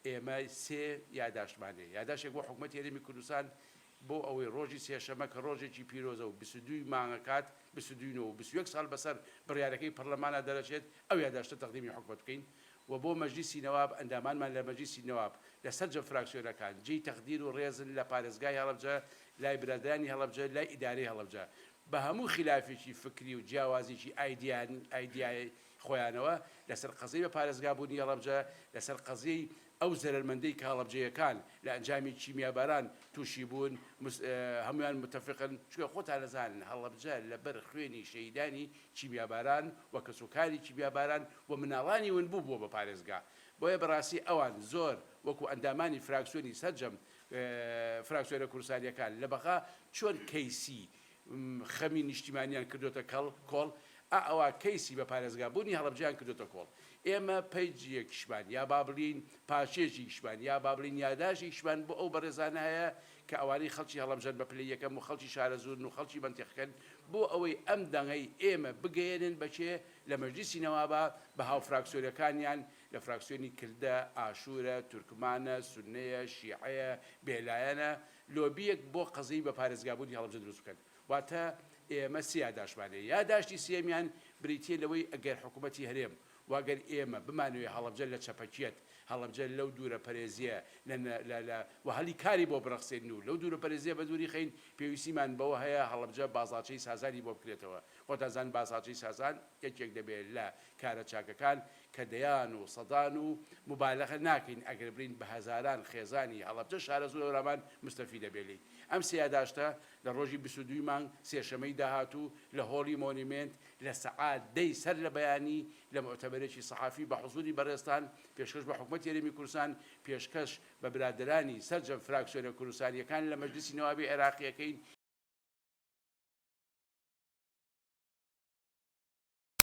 ئێمە سێ یاداشتمان هەیە، یاداشتێک بۆ حکومەتی هەرێمی کوردستان بۆ ئەوەی ڕۆژی سێشەمە کە ڕۆژێکی پیرۆزە و 22 ی مانگەکات 22 ی نۆ و 21 ساڵ بەسەر بڕیارەکەی پەڕلەمانا دەرەچێت ئەو یاداشتە تەقدیمی حکومەت بکەین و بۆ مەجلیسی نەواب ئەندامانمان لە مەجلیسی نەواب لە سەرجەم فراکسیۆنەکان جێی تەقدیر و ڕێزن لە پارێزگای هەڵەبجە لای برادەرانی هەڵەبجە لای ئیدارەی هەڵەبجە بە هەموو خیلافێکی فکری و جیاوازیکی ئایدیای خۆیانەوە لەسەر قەزیەی بە پارێزگا بوونی هەڵەبجە، لەسەر قەزیەی ئەو زەرەرمەندەی کە هەڵەبجەیەکان لە ئەنجامی کیمیاباران تووشی بوون هەموویان متەفقن، چونکە خۆتان ئەزانن هەڵەبجە لەبەر خوێنی شەهیدانی کیمیاباران و کەسوکاری کیمیاباران و مناڵانی ونبوو بووە بە پارێزگا، بۆیە بەڕاستی ئەوان زۆر وەکو ئەندامانی فراکسیۆنی سەرجەم فراکسیۆنە کوردستانیەکان لە بەغا چۆن کەیسی خەمی نیشتیمانیان کردۆتە کەڵ کۆڵ ئا ئەوا کەیسی بە پارێزگا بوونی هەڵەبجەیان کردۆتە کۆڵ ئێمە پەیجیەکیشمان یا با بڵیین پارچەیەکیشمان یا با بڵیین یاداشتێکیشمان بۆ ئەو بەڕێزانە هەیە کە ئەوانەی خەڵکی هەڵەبجەن بە پلەی یەکەم و خەڵکی شارەزوورن و خەڵکی مەنتیقەکەن بۆ ئەوەی ئەم دەنگەی ئێمە بگەیەنن بە کێ لە مەجلیسی نەوابا بە هاوفراکسیۆنەکانیان لە فراکسیۆنی کردە، ئاشوورە، تورکمانە، سوننەیە، شیعەیە، بێلایەنە، لۆبییەک بۆ قەزیەی بە پارێزگابوونی هەڵەبجە دروست بکەن. واتە ئێمە سێ یاداشتمان هەیە. یاداشتی سێیەمیان بریتییە لەوەی ئەگەر حکوومەتی هەرێم و ئەگەر ئێمە بمانەوێ هەڵەبجە لە چەپەکییەت، هەڵەبجە لەو دوورەپەرێزییە لە لە لە و هەلی کاری بۆ بڕەخسێنین و لەو دوورەپەرێزییە بەدووری خەین، پێویستیمان بەوە هەیە هەڵەبجە بازاڕچەی سازانی بۆ بکرێتەوە. خۆتان زانن بازاڕچەی سازان یەکێک دەبێ لە کارە چاکەکان کە دەیان و سەدان و موبالەغە ناکەین ئەگەر بڵێین بە هەزاران خێزانی هەڵەبجە شارەزوور هەورامان موستەفید دەبێ لێی. ئەم سێ یاداشتە لە ڕۆژی 22 ی مانگ سێشەمەی داهاتوو لە هۆڵی مۆنیمێنت لە سەعات دەی سەر لە بەیانی لە موئتەمەرێکی سەحافی بە حزووری بەڕێزتان پێشکەش بە حکومەتی هەرێمی کوردستان پێشکەش بە برادەرانی سەرجەم فراکسیۆنە کوردستانییەکان لە مەجلیسی نەوابی عێراقی ئەکەین.